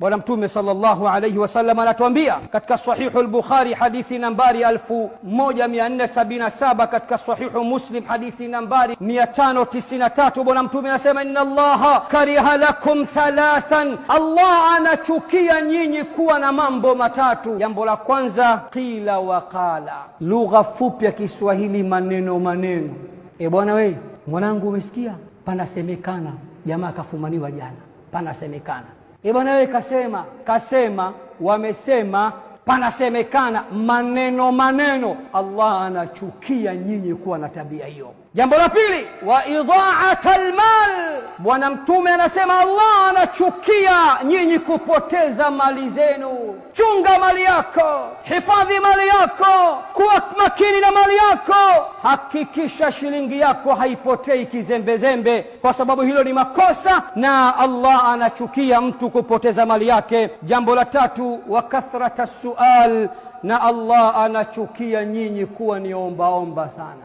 Bwana Mtume sallallahu alayhi wasallam anatuambia katika Sahihu al-Bukhari hadithi nambari 1477, katika Sahihu Muslim hadithi nambari 593, Bwana Mtume anasema inna Allaha kariha lakum thalathan, Allah anachukia nyinyi kuwa na mambo matatu. Jambo la kwanza, qila wa qala, lugha fupi ya Kiswahili, maneno maneno. E bwana we mwanangu, umesikia panasemekana jamaa kafumaniwa jana, panasemekana. E bwana wewe, kasema kasema, wamesema, panasemekana, maneno maneno. Allah anachukia nyinyi kuwa na tabia hiyo. Jambo la pili, wa idha'at almal, Bwana Mtume anasema Allah anachukia nyinyi kupoteza mali zenu. Chunga mali yako, hifadhi mali yako, kuwa makini na mali yako, hakikisha shilingi yako haipotei kizembezembe, kwa sababu hilo ni makosa na Allah anachukia mtu kupoteza mali yake. Jambo la tatu, wa kathrata sual, na Allah anachukia nyinyi kuwa ni ombaomba sana.